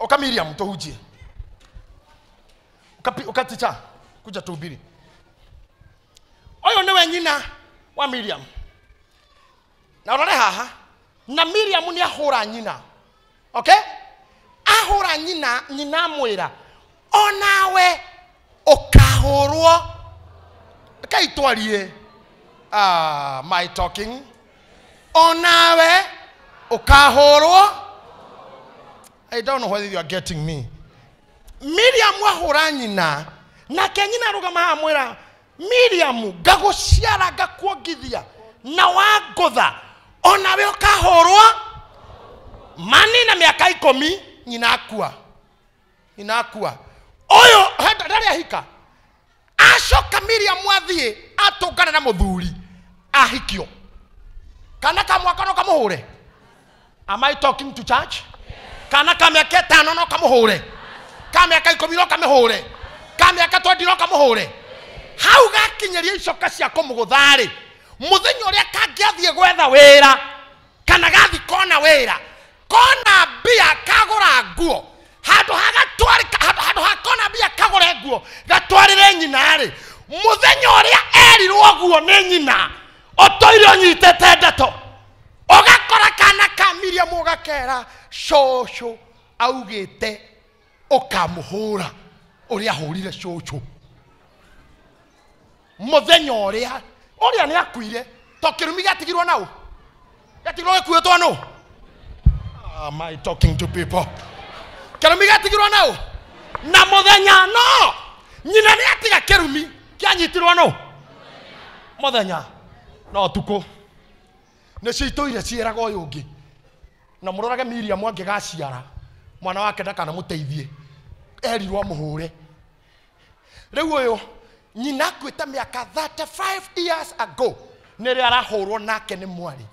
Oka Miriam tuhunjie. Oka teacher kuja tuhubiri. Ũyũ nĩwe nyina wa Miriam. Na ũrore haha na Miriam nĩ ahũra nyina. Okay? Ahũra nyina, nyina amwĩra onawe ũkahũrwo. Reke twarie. Ah, my talking. Onawe ũkahũrwo. I don't know whether you are getting me. Miriam ahũra nyina nake nyina arũgama haha amwĩra Miriam ngagũciara ngakuongithia na wangũtha onawe ũkahũrwo. Manina mĩaka 10 nyina akua. Nyina akua. Ũyũ ndarĩ ahika. Acoka Miriam athiĩ atũngana na mũthuri ahikio. Kana ka mwaka no kamũhũre. Am I talking to church? Kana ka mĩaka 5 no kamũhũre. Ka mĩaka 10 no kamũhũre. Ka mĩaka 20 no kamũhũre. Hau gakinyeria icoka cia kũmũgũtha-rĩ, mũthenya ũrĩa kangĩathiĩ gwetha wĩra kana gathi kona wĩra kona mbia kagũra nguo handũ ha handũ ha kona mbia kagũre nguo gatwarĩre nyina-rĩ, mũthenya ũrĩa erirwo guo nĩ nyina ũtũire ũnyitĩte ndeto ũgakora kana ka Miriam ũgakera cũcũ augĩte ũkamũhũra ũrĩa ahũrire cũcũ. Mũthenya ũrĩa ũrĩa nĩ akuire to kĩrumi gĩatigirwo nau gĩatigirwo gĩkuĩtwo nũ. Am I talking to people? Kĩrumi gĩatigirwo nau na mũthenya no nyina nĩ atiga kĩrumi kĩanyitirwo nũ mũthenya no ũtukũ nĩcio itũire ciĩraga ũyũ ũngĩ. Na mũrorage Miriam angĩgaciara mwana wake ndakanamũteithie erirwo amũhũre. Rĩu ũyũ nyina akuĩte mĩaka 35 years ago nĩrĩo arahũrwo nake nĩ mwarĩ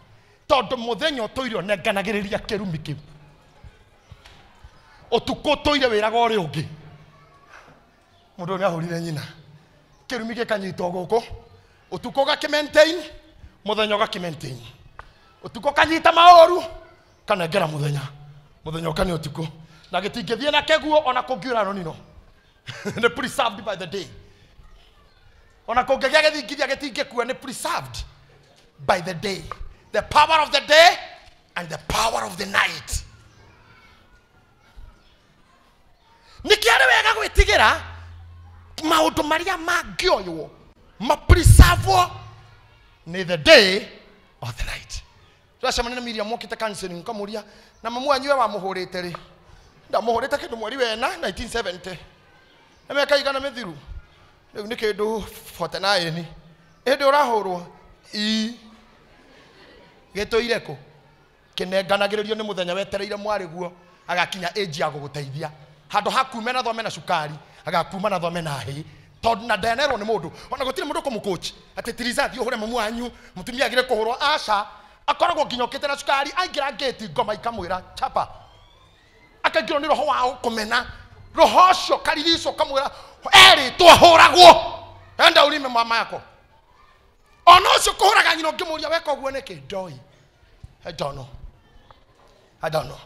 tondũ mũthenya ũtũire ũnenganagĩrĩria kĩrumi kĩu ũtukũ ũtũire wĩraga ũrĩa ũngĩ. Mũndũ ũyũ nĩahũrire nyina kĩrumi gĩkanyitwo gũkũ ũtukũ ũgakĩ-maintain mũthenya ũgakĩ-maintain ũtukũ ũkanyita maũru kanengera mũthenya mũthenya ũkani ũtukũ na gĩtingĩthiĩ na kĩguo ona kũngiura rũnino. Nĩ preserved by the day. Ona kũngĩgĩa gĩthingithia gĩtingĩkua nĩ preserved by the day. The power of the day and the power of the night. Nĩkĩo arĩ wega gwĩtigĩra maũndũ marĩa mangĩoywo mapreservwo nĩ the day or the night. Twacemania na Miriam okĩte counseling nkamũria na mamu wanyu we wamũhũrĩte rĩ? Ndamũhũrĩte kĩndũ mweri wena 1970 na mĩaka igana mĩthiru rĩu nĩ kĩndũ 49 ĩndĩ ũrahũrwo ii gĩtũire kũ kĩnenganagĩrĩrio nĩ mũthenya wetereire mwarĩ guo agakinya age ya gũgũteithia handũ ha kume na thome na cukari agakuma na thome na hĩ tondũ na ndenerwo nĩ mũndũ ona gũtirĩ mũndũ kũmũcoach atĩ tiriza thiĩ ũhũre mamu wanyu mũtumia agire kũhũrwo aca akoragwo nginya ũkĩte na cukari aingĩra ngĩti ngoma ikamwĩra chapa akaingĩrwo nĩ roho wa kũmena roho ũcio karirico kamwĩra erĩtwo ahũragwo enda ũrime mama yako ona ũcio kũhũraga nyina ũngĩmũria weka ũguo nĩkĩ ndoi. I don't know. I don't know.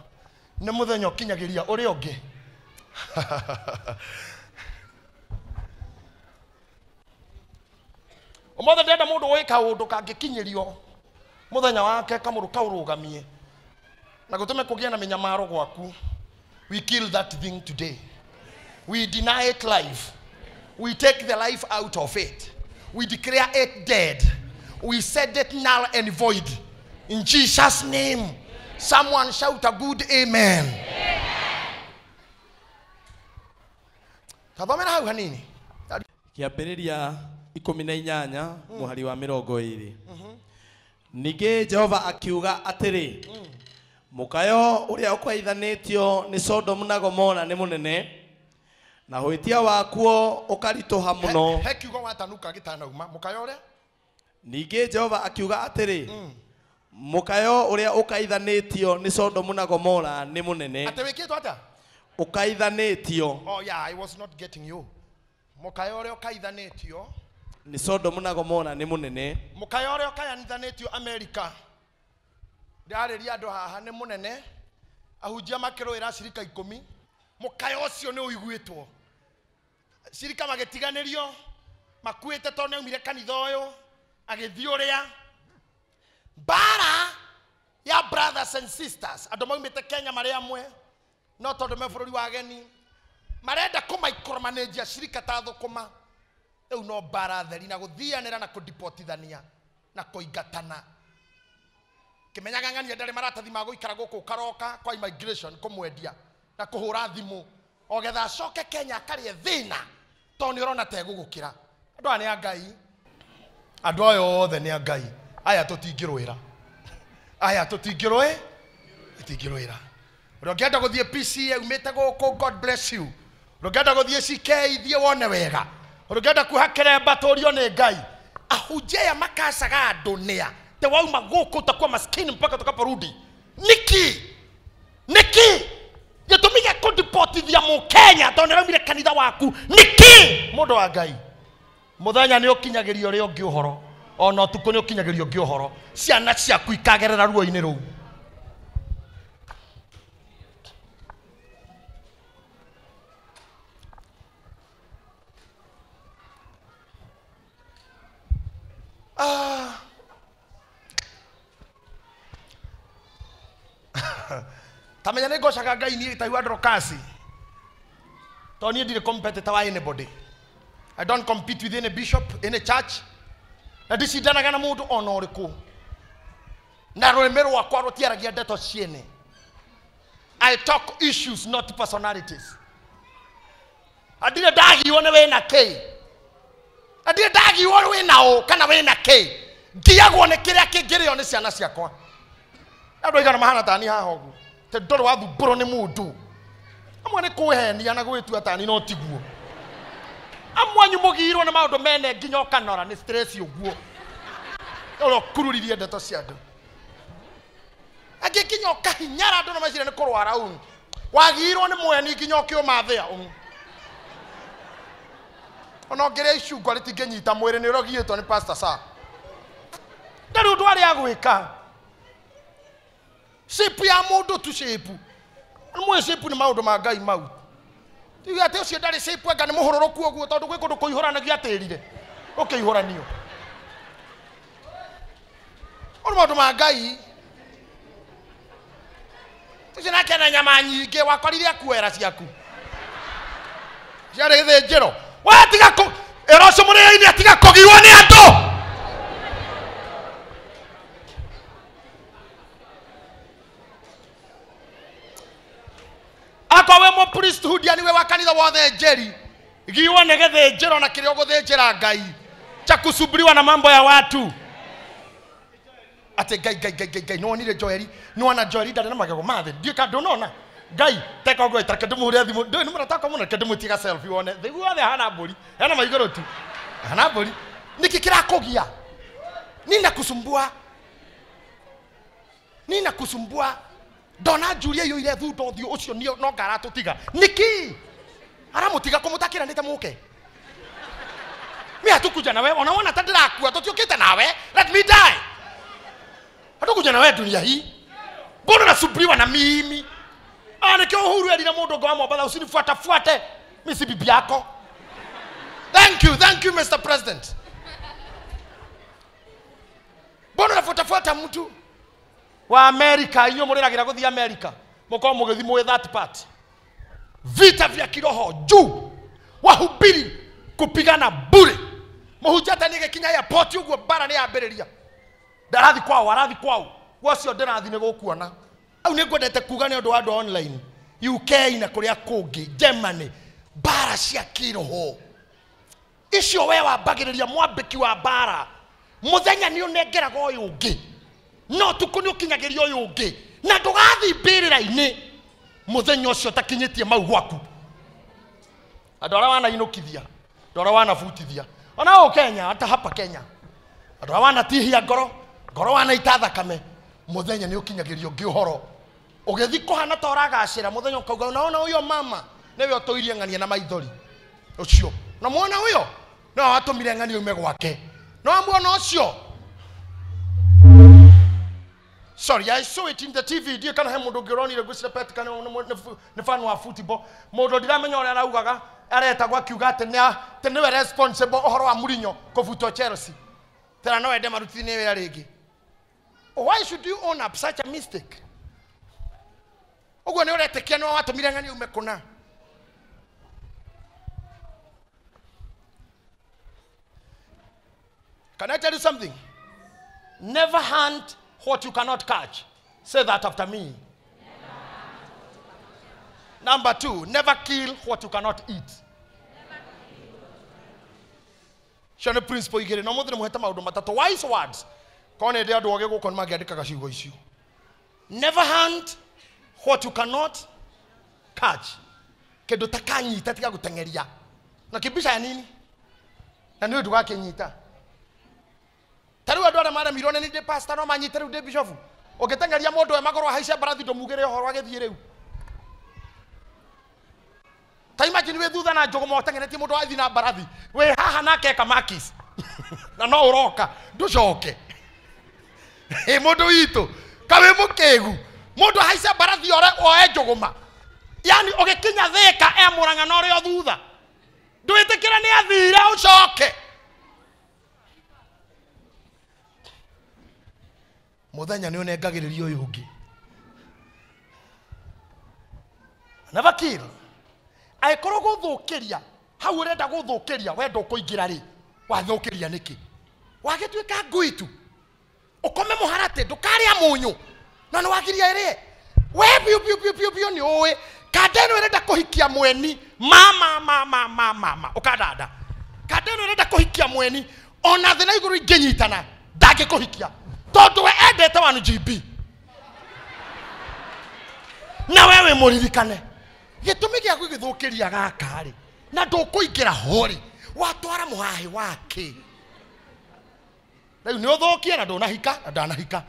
Nĩ mũthenya ũkinyagĩria ũrĩa ũngĩ. Ũmũthĩ ndĩrenda mũndũ ũĩ kaũndũ kangĩkinyĩrio mũthenya wake kamũrũ kaũrũgamie na gũtũme kũgĩe na mĩnyamaro gwaku. We kill that thing today. We deny it life. We take the life out of it. We declare it dead. We set it null and void. In Jesus' name. Someone shout a good amen. Tathomera hau hanini. Kĩambĩrĩria 18 mũhari wa 20. Ningĩ Jehova akiuga atĩrĩ, mũkayo ũrĩa ũkwaithanĩtio nĩ Sodomu na Gomora nĩ mũnene na hwĩtia wakuo ũkaritũha mũno. He kiugo watanuka gĩtanauma mũkayo ũrĩa. Ningĩ Jehova akiuga atĩrĩ, mũkayo ũrĩa ũkaithanĩtio nĩ Sodomu na Gomora nĩ mũnene. Atĩ wĩkĩtwo atĩa? Ũkaithanĩtio. Oh yeah, I was not getting you. Mũkayo ũrĩa ũkaithanĩtio nĩ Sodomu na Gomora nĩ mũnene. Mũkayo ũrĩa ũkaithanĩtio America ndĩrarĩria andũ haha nĩ mũnene. Ahunjia makĩrũĩra acirika 10 Mũkayo ũcio nĩ ũiguĩtwo. Cirika magĩtiganĩrio makuĩte tondũ nĩaumire kanitha ũyũ agĩthiĩ ũrĩa. Mbara ya brothers and sisters andũ maumĩte Kenya marĩ amwe no tondũ me bũrũri wa ageni marenda kũ micromanage cirika ta thũkũma. Rĩu no mbara theri na gũthianĩra na kũdipotithania na kũingatana. Kĩmenyaga ng'ania ndarĩ maratathi ma gũikara gũkũ ũkaroka kwa immigration kũmwendia na kũhũra thimũ ogetha acoke Kenya akarĩe thĩna tondũ nĩ ũrona ta egũgũkĩra. Andũ aya nĩ a Ngai, andũ aya othe nĩ a Ngai. Aya tũtingĩrũĩra, aya tũtingĩrũĩ, tũtingĩrũĩra. Ũrĩa ũngĩenda gũthiĩ PCA umĩte gũkũ, God bless you. Ũrĩa ũngĩenda gũthiĩ CK thiĩ wone wega. Ũrĩa ũngĩenda kuoha kĩremba tũrio nĩ Ngai. Ahunjia aya makacaga andũ nĩa te wauma gũkũ utakuwa maskini mpaka utakaporudi. Niki niki gĩtũmi gĩa kũndipotithia mũkenya tondũ nĩaraumire kanitha waku niki? Mũndũ wa Ngai, mũthenya nĩ ũkinyagĩria ũrĩa ũngĩ ũhoro, ona ũtukũ nĩ ũkinyagĩria ũngĩ ũhoro. Ciana ciaku ikagerera ruo-inĩ rũu. Tamenya nĩ ngocaga Ngai niĩ taigua Dorokasi tondũ niĩ ndirĩ competitor wa anybody. I don't compete with any bishop, any church. Na ndicindanaga na mũndũ ona ũrĩkũ. Na rũrĩmĩ rwakwa rũtiaragia ndeto ciene. I talk issues, not personalities. Ndirĩ ndagiwo nĩ wĩna kĩ, ndirĩ ndagiwo wĩna ũ kana wĩna kĩ. Ngiagwo nĩ kĩrĩa kĩngĩrĩo nĩ ciana ciakwa. Andũ aigana mahana tani haha ũguo te ndũrĩ wathumbũrwo nĩ mũndũ. Amwe nĩ kwĩhenia na gwĩtua tani no tiguo. Amwe anyu mũgiirwo nĩ maũndũ mene nginya ũkanora nĩ stress ũguo. Ũrĩa ũkururirie ndeto cia andũ. Angĩ nginya ũkahinyara andũ na meciria nĩ kũrwara ũũ. Wagiirwo nĩ mweni nginya ũkĩũma thĩa ũũ. Ona ũngĩrĩa icungwa rĩtingĩnyita mwĩrĩ nĩ ũrogiĩtwo nĩ pastor sa. Ndarĩ ũndũ arĩa agwĩka. Shape ya mũndũ tu shape. Nĩ shape nĩ maũndũ ma Ngai mau. Tiga atĩ ũcio ndarĩ shape anga nĩ mũhũrũrũku ũguo tondũ gwĩ kũndũ kũihũranagia atĩrire. Ũkĩihũranio. Ũyũ nĩ maũndũ ma Ngai. Ũcio nake ena nyama nyingĩ wakorire akuera ciaku. Ciarĩ gĩthĩnjĩro. We tiga kũ ĩra ũcio mũrĩo-inĩ atiga kũgiwo nĩ andũ. Akorwo wĩ mũ priesthood yani wĩ wa kanitha wothe njeri, giwo nĩ gĩthĩnjĩro na kĩrĩa ũgũthĩnjĩra Ngai cha kusubiriwa na mambo ya watu. Atĩ Ngai Ngai Ngai Ngai Ngai nĩwonire Joeli, nĩwona Joeli ndarĩ na magego ma thĩ, ndiũĩ kana ndũnona. Ngai teka ũguo reke ndĩmũhũre thimũ, ndũĩ nĩ mũrata wakwa mũno, reke ndĩmwĩtie ga selfie wone. Thĩ guothe hana mbũri, hena maigũrũ tu, hana mbũri. Nĩkĩ kĩrakũgia? Nini nakusumbua? Nini nakusumbua? Ndona Julia iyũire thunda ũthiũ ũcio no nga aratũtiga. Nĩkĩ? Aramũtiga kũmũtakĩra nĩte mũke. Mi hatukuja nawe, ona wona ta ndĩrakua tũtiũkĩte nawe. Let me die. Hatukuja nawe dunia hii. Mbona unasumbuliwa na mimi? Nĩkĩo Uhuru erire mũndũ ũngĩ wa Mombatha usinifuatafuate. Mi si bibi yako. Thank you, thank you Mr. President. Mbona unafuatafuata mtu wa America? Inyuĩ mũrĩragĩra gũthiĩ America, mũkorwo mũgĩthiĩ mũĩ that part. Vita vya kiroho juu, wahubiri kupigana bure. Mũhunjia ta nĩ gĩkinya airport ũguo mbara nĩ yambĩrĩria. Ndarathi kwao, arathi kwao. Gwacio ndĩrathi nĩ gũkuona. Au nĩ ngwendete kuga nĩ ũndũ wa andũ online. UK na kũrĩa kũngĩ, Germany, mbara cia kiroho. Icio we wambagĩrĩria mwambĩki wa mbara. Mũthenya nĩ ũnengeraga ũyũ ũngĩ. No tukũ nĩ ũkinyagĩria ũyũ ũngĩ. Na ndũgathiĩ mbĩrĩra-inĩ mũthenya ũcio ũtakinyĩtie mau gwaku. Andũ arĩa wanainũkithia, andũ arĩa wanabutithia. Ona ũũ Kenya, hata hapa Kenya. Andũ arĩa wanatihia ngoro, ngoro wanaita thakame, mũthenya nĩ ũkinyagĩria ũngĩ ũhoro. Ũgĩthiĩ kũhana ta ũragacĩra, mũthenya ũkauga unaona huyo mama nĩwe ũtũirie ng'ania na maithori. Ũcio. Na muona huyo? No watũmire ng'ania ume gwake. No muona ũcio? Sorry, I saw it in the TV. Ndiĩ kana he mũndũ ũngĩ ũronire ngwĩciria Pet kana nĩ fan wa football. Mũndũ ndiramenya ũrĩa araugaga aretagwo akiuga atĩ atĩ nĩwe responsible ũhoro wa Mourinho kũbutwo Chelsea. Tena no ende marutithanie wĩra rĩngĩ. Why should you own up such a mistake? Ũguo nĩ ũretĩkia nĩwe watũmire ng'ani ume kũna. Can I tell you something? Never hunt what you cannot catch. Say that after me. Number 2, never kill what you cannot eat. Cio nĩ principle igĩrĩ no mũthĩ nĩ mũhete maũndũ matatũ wise words. Korwo nĩ ndĩ andũ ogĩ gũkũ nĩ mangĩandĩkaga ciugo icio. Never hunt what you cannot catch. Kĩndũ takanyita tiga gũteng'eria. Na kĩmbica ya nini? Na nĩ ũndũ gakĩnyita. Ta rĩu andũ arĩa maremirwo nĩ ndĩ pastor no manyite rĩu ndĩ bishop. Ũngĩteng'eria mũndũ we magũrũ ahaice mbarathi ndũmugĩre ũhoro agĩthiĩ rĩu. Ta imagine wĩ thutha na njũgũma ũteng'eretie mũndũ athiĩ na mbarathi. Wĩ haha nake eka makis. Na no ũroka ndũcoke. Ĩ mũndũ witũ ka wĩ mũkĩgu. Mũndũ ahaice mbarathi ore oe njũgũma. Yani ũgĩkinya Thĩka e Mũrang'a na ũrĩ o thutha. Ndwĩtĩkĩre nĩ athire ũcoke. Mũthenya nĩ ũnengagĩrĩria ũyũ ũngĩ. Never kill. Angĩkorwo gũthũkĩria hau ũrenda gũthũkĩria wenda ũkũingĩra rĩ wathũkĩria nĩkĩ? Wagĩtuĩka ngui tu. Ũkome mũharatĩ ndũkarĩa mũnyũ na nĩ wagiria ĩrĩe. We biũ biũ biũ biũ biũ nĩ ũĩ kanda ĩno ĩrenda kũhikia mweni ma ma ma ma ma ma ũkandanda. Kanda ĩno ĩrenda kũhikia mweni ona thĩ na igũrũ ingĩnyitana ndangĩkũhikia tondũ we endete 1 GB. Na we wĩ mũririkane. Gĩtũmi gĩa gũgĩthũkĩria gaka rĩ na ndũkũingĩra ho rĩ watwara mũhahĩ wake. Rĩu nĩ ũthũkie na ndũnahika na ndanahika.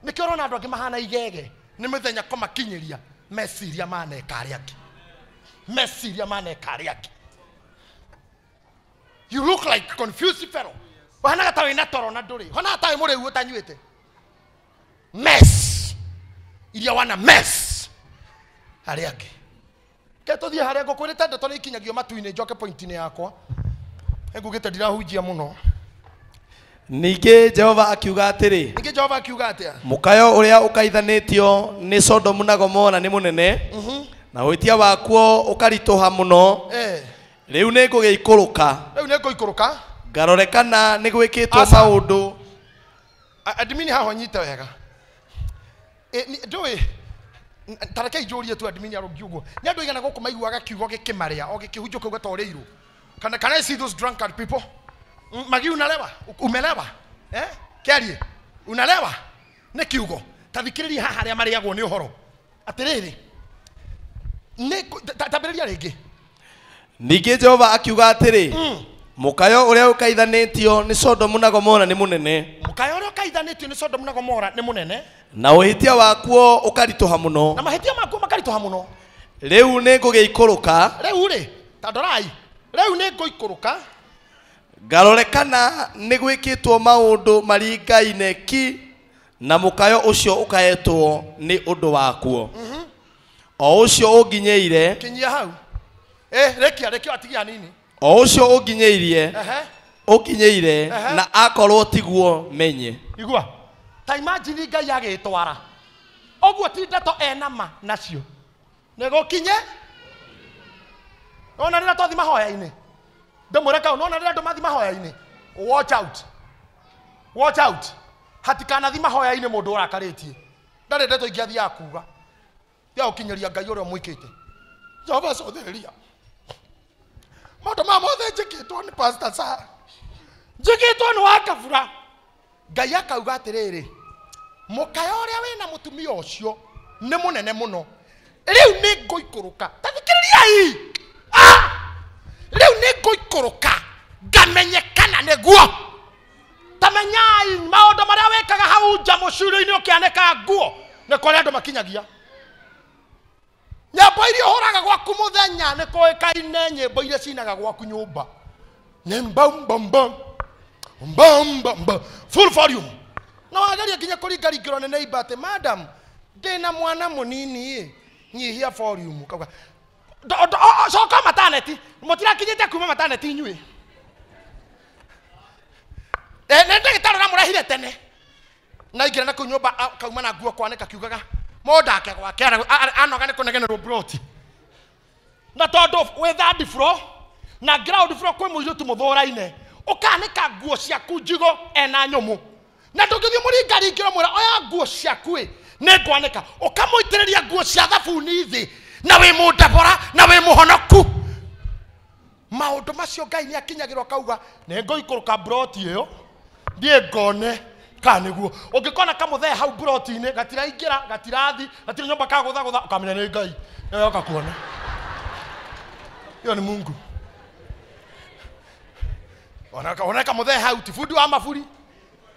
Nĩkĩo ũrona andũ angĩ mahana igege nĩ mĩthenya kũmakinyĩria meciria maneka arĩa angĩ. Meciria maneka arĩa angĩ. You look like confused fellow. Ũhanaga ta wĩna toro na ndũrĩ. Ũhanaga ta wĩ mũrĩu ũtanyuĩte. Mess. Iria wana mess. Arĩa angĩ. Ke tũthiĩ harĩa ngũkwĩrĩte ndeto nĩ ikinyagio matu-inĩ njoke point-inĩ yakwa. Ngugĩte ndirahunjia mũno. Ningĩ Jehova akiuga atĩrĩ. Ningĩ Jehova akiuga atĩa? Mũkayo ũrĩa ũkaithanĩtio nĩ Sodomu na Gomora nĩ mũnene. Na ũhĩtia wakuo ũkaritũha mũno. Rĩu nĩ ngũgĩikũrũka. Rĩu nĩ ngũikũrũka. Ngarore kana nĩ gwĩkĩtwo maũndũ. Admini haho nyite wega. Ndũĩ ta reke njũrie tu admini arũngi ũguo. Nĩ andũ aigana gũkũ maiguaga kiugo gĩkĩmarĩa o gĩkĩhunjũka ũguo ta ũrĩirwo. Can I see those drunkard people? Magi unalewa? Umelewa? Eh? Kĩarie? Unalewa? Nĩ kiugo. Ta thikĩrĩria haha arĩa marĩagwo nĩ ũhoro. Atĩrĩrĩ. Nĩ tambĩrĩria rĩngĩ. Ningĩ Jehova akiuga atĩrĩ. Mũkayo ũrĩa ũkaithanĩtio nĩ Sodomu na Gomora nĩ mũnene. Mũkayo ũrĩa ũkaithanĩtio nĩ Sodomu na Gomora nĩ mũnene. Na ũhĩtia wakuo ũkaritũha mũno. Na mahĩtia makuo makaritũha mũno. Rĩu nĩ ngũgĩikũrũka. Rĩu rĩ, ta ndorai. Rĩu nĩ ngũikũrũka. Ngarore kana nĩ gwĩkĩtwo maũndũ maringaine ki na mũkayo ũcio ũkaetwo nĩ ũndũ wakuo. O ũcio ũnginyĩire. Kinyia hau. Rekia rekia atigia nini. O ũcio ũnginyĩirie. Ũnginyĩire na akorwo tiguo menye. Igua. Ta imagine Ngai agĩtwara. Ũguo ti ndeto ena ma nacio. Nĩ gũkinye. Nona rĩrĩa twathi mahoya-inĩ. Ndĩmwĩre kau nona rĩrĩa andũ mathi mahoya-inĩ. Watch out. Watch out. Hatikanathi mahoya-inĩ mũndũ ũrakarĩtie. Ndarĩ ndeto ingĩ athiaga kuga. Thia gũkinyĩria Ngai ũrĩa ũmwĩkĩte. Jehova cothereria. Maũndũ maya mothe njĩkĩtwo nĩ Pastor Sarah. Njĩkĩtwo nĩ wa kabura. Ngai akauga atĩrĩrĩ, mũkayo ũrĩa wĩna mũtumia ũcio nĩ mũnene mũno. Rĩu nĩ ngũikũrũka. Ta thikĩrĩriai. Rĩu nĩ ngũikũrũka ngamenye kana nĩguo. Tamenyai maũndũ marĩa wĩkaga hau nja mũcuri-inĩ ũkĩanĩka nguo nĩ kũrĩa andũ makinyagia. Nyĩmbo iria ũhũraga gwaku mũthenya nĩ kũĩkaine nyĩmbo iria cinaga gwaku nyũmba. Nĩ mbam bam bam. Bam bam bam. Full volume. Na wageria nginya kũringaringĩrwo nĩ neighbor atĩ madam ndĩna mwana mũnini nyihia volume kauga coka mataneti mũtirakinyĩte kuma mataneti inyuĩ. Nĩ ndagĩtarĩ ũramũrehire tene na ingĩra na kũu nyũmba kauma na nguo kwanĩka kiugaga mũndũ ake gwake anoga nĩ kũnegenerwo broti na tondũ wĩ third floor na ground floor kwĩ mũirĩtu mũthũraine ũkanĩka nguo ciaku njigo ena nyũmũ na ndũngĩthiĩ mũringaringĩro mwĩra oya nguo ciaku ĩ nĩ ngwanĩka ũkamũitĩrĩria nguo cia thabuni thĩ na wĩ mũndabora na wĩ mũhonoku. Maũndũ macio Ngai nĩ akinyagĩrwo akauga nĩ ngũikũrũka broti ĩyo thiĩ ngone kana nĩguo. Ũngĩkona kamũthee hau broti-inĩ gatiraingĩra gatirathi gatirĩ nyũmba kagũthagũtha ũkamenya nĩ Ngai nĩwe kuona. Hiyo ni Mungu. Ona kamũthee hau ti bundi wa maburi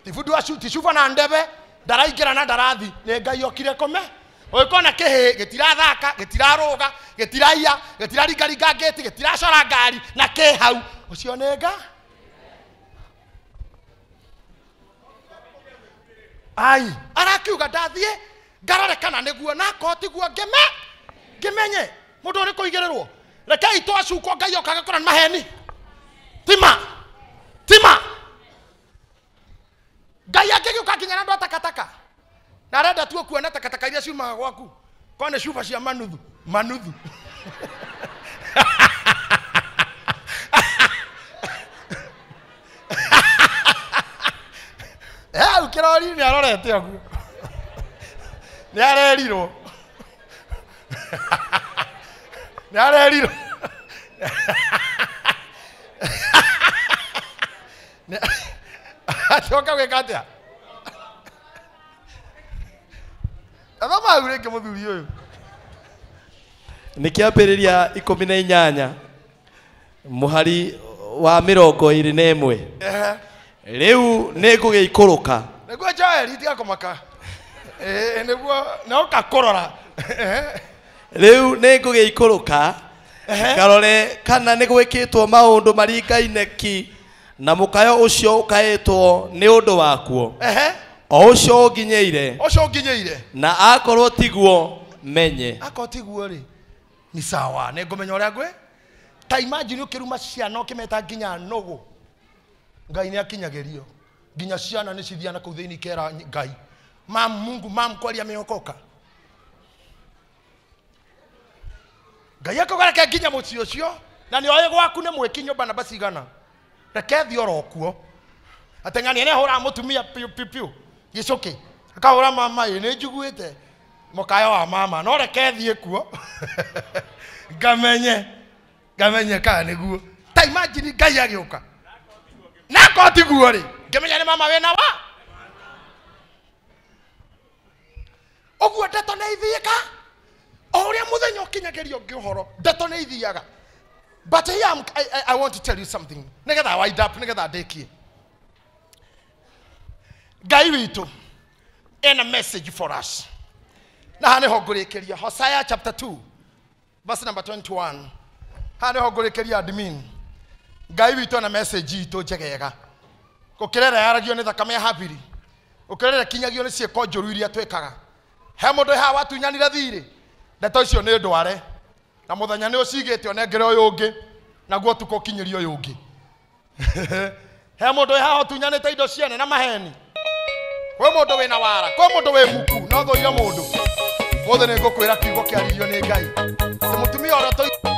ti bundi wa ti cuba na ndebe ndaraingĩra na ndarathi nĩ Ngai okire kũme. Ũngĩkona kĩhĩ gĩtirathaka gĩtirarũga gĩtiraiya gĩtiraringaringa ngĩti gĩtiracora ngari na kĩ hau ũcio nĩ Ngai. Ai arakiuga ndathiĩ ngarore kana nĩguo na akorwo tiguo ngĩmenye mũndũ ũrĩ kũigĩrĩrwo. Rekei twacukwo Ngai okaga kũra nĩ maheni tima tima. Ngai angĩgĩũka nginya na andũ a takataka na arenda tuo kuona takataka iria ciumaga gwaku korwo nĩ cuba cia manuthu manuthu. Hau kĩrori nĩ arorete ũguo nĩ arerirwo nĩ arerirwo acoka gwĩka atĩa? Athoma hau rĩngĩ mũthuri ũyũ. Nĩ kĩambĩrĩria 18 mũhari wa 21. Rĩu nĩ ngũgĩikũrũka nĩguo Joel tiga kũmaka nĩguo noka kũrora. Rĩu nĩ ngũgĩikũrũka ngarore kana nĩ gwĩkĩtwo maũndũ maringaine ki na mũkayo ũcio ũkaĩtwo nĩ ũndũ wakuo o ũcio ũnginyĩire ũcio ũnginyĩire na akorwo tiguo menye. Akorwo tiguo rĩ ni sawa nĩ ngũmenya ũrĩa ngwĩ. Ta imagine ũkĩruma ciana ũkĩmeta nginya nũgũ. Ngai nĩ akinyagĩrio nginya ciana nĩ cithiana kũu thĩinĩ ikera Ngai mam Mungu mam kweli ameokoka. Ngai akauga reke nginya mũciĩ ũcio na nĩ oĩ gwaku nĩ mwĩki nyũmba namba cigana reke thiĩ oro kuo. Ateng'ania nĩ ahũraga mũtumia piu piu piu gĩcũkĩ akahũra mama ĩ nĩ njiguĩte mũkayo wa mama no reke thiĩ kuo ngamenye ngamenye kana nĩguo. Ta imagine Ngai agĩũka na akorwo tiguo rĩ ngĩmenya nĩ mama wĩna wa ũguo. Ndeto nĩ ithiĩka o ũrĩa mũthenya ũkinyagĩrio ũngĩ ũhoro ndeto nĩ ithiaga. But here I want to tell you something nĩgetha wind up nĩgetha ndĩkie. Ngai witũ ena message for us na haha nĩho ngũrĩkĩria. Hosea chapter 2 verse number 21. Haha nĩho ngũrĩkĩria admin. Ngai witũ ena message itũ njegega gũkĩrera yaragio nĩ thakame ya Habili gũkĩrera kinyagio nĩ ciĩko njũru iria twĩkaga. He mũndũ haha watunyanire thirĩ ndeto icio nĩ ndware na mũthenya nĩ ũcigĩte ũnengere ũyũ ũngĩ naguo ũtukũ ũkinyĩrie ũyũ ũngĩ. He mũndũ haha ũtunyanĩte indo ciene na maheni. Kwĩ mũndũ wĩna wara kwĩ mũndũ wĩ muku no thũire mũndũ. Mũthĩ nĩ ngũkwĩra kiugo kĩaririo nĩ Ngai atĩ mũtumia ũrĩa